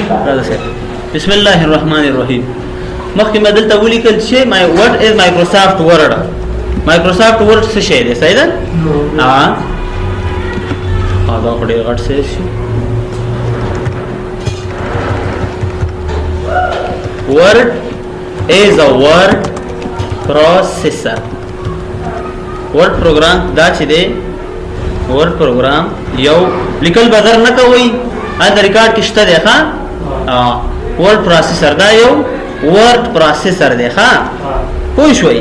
راځه. بسم الله الرحمن الرحیم. مخکې مې دلته ولیکل چې my what is Microsoft Word؟ Microsoft Word څه شی دی؟ صحیح ده؟ ها ها، دا خو ډېر غټ size شي. Word is a word processor. Word program دا چې دی، Word program یو لیکل بازار نه کوي، دا د ریکارډ کې شته دی. ښا، word processor، دا یو word processor دی. ښا، پوه شوئ؟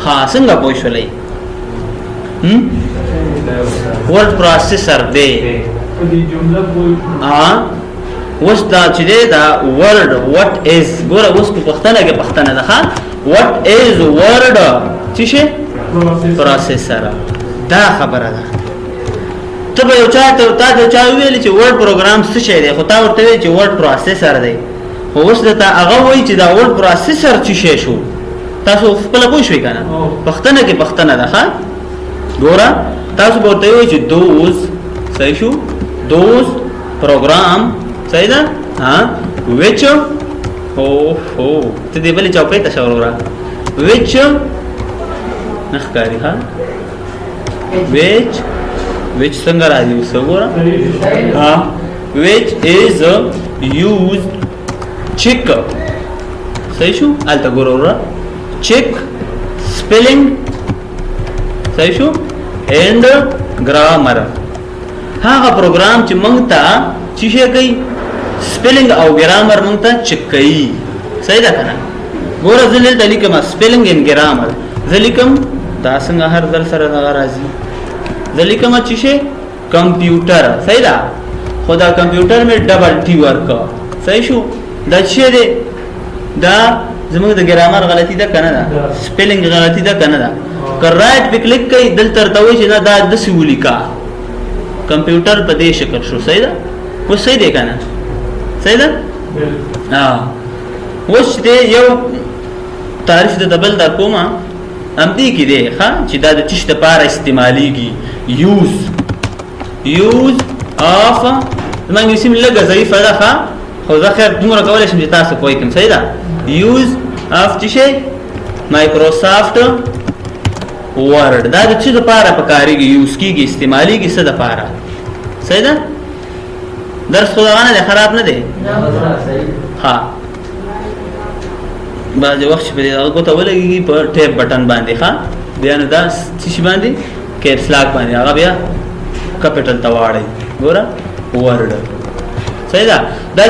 ها، څنګه پوه شولئ؟ Word processor دی. په دې جمله پوه. ها، اوس دا چې دی دا Word، what is، ګوره اوس په پښتنه کې پښتنه ده. ښا، what is Word؟ څه شي؟ Processor. دا خبره ده. ته به یو چا ته، تا ته چا ویل چې Word program څه شی دی، خو تا ورته ویل چې word processor دی. خو اوس ته هغه وایي چې دا word processor څه شی شو؟ تاسو خپل پوه شئ کنه؟ پښتنه کې پښتنه ده. ښا، ګوره، تاسو به ورته وایي چې those، صحیح شو، those program، صحیح ده؟ ها، which، او هو، ته دې بلې چوکۍ ته شه وروره. Which نه ښکاري. ها، which، which څنګه راځي اوس؟ وګوره. ها، which is used check، صحیح شو؟ هلته ګوره وروره، check spelling، صحیح شو، and grammar. هغه پروګرام چې مونږ ته څه شي کوي؟ Spelling او ګرامر مونږ ته چک کوي. صحیح ده کنه؟ ګوره، زه دلته لیکم spelling and grammar. زه لیکم دا څنګه هر ځل سره دغه راځي. زه لیکم چې شي کمپیوټر، صحیح ده؟ خو دا کمپیوټر مې double T ورکا. صحیح شو؟ دا چې دی، دا زموږ د ګرامر غلطي ده کنه؟ ده spelling غلطي ده کنه؟ ده که right په کلیک کوي، دلته ورته وایي چې نه، دا داسې ولیکه. کمپیوټر په دې شکل شو. صحیح ده؟ اوس صحیح دی کنه؟ صحیح ده. ها، اوس دې یو تعریف د دبل در کومه هم دې کې دی. ښا، چې دا د چش د پاره استعمالیږي؟ Use of، زما انګلیسي مې لږه ضعیفه ده. ښا، خو زه خیر دومره کولی شم چې تاسو پوه کړم. صحیح ده؟ Use of څه شی؟ Microsoft Word. دا د څه لپاره پکاريږي؟ Use کیږي، استعمالیږي څه لپاره؟ صحیح ده؟ درس خو دغه نه دی، خراب نه دی. ها، بعضې وخت چې په دې دغه ګوته ولګېږي په tab button باندې، ښه، بیا نو دا څه شي باندې، caps lock باندې، هغه بیا capital ته واړوي. ګوره، Word، صحیح ده؟ دا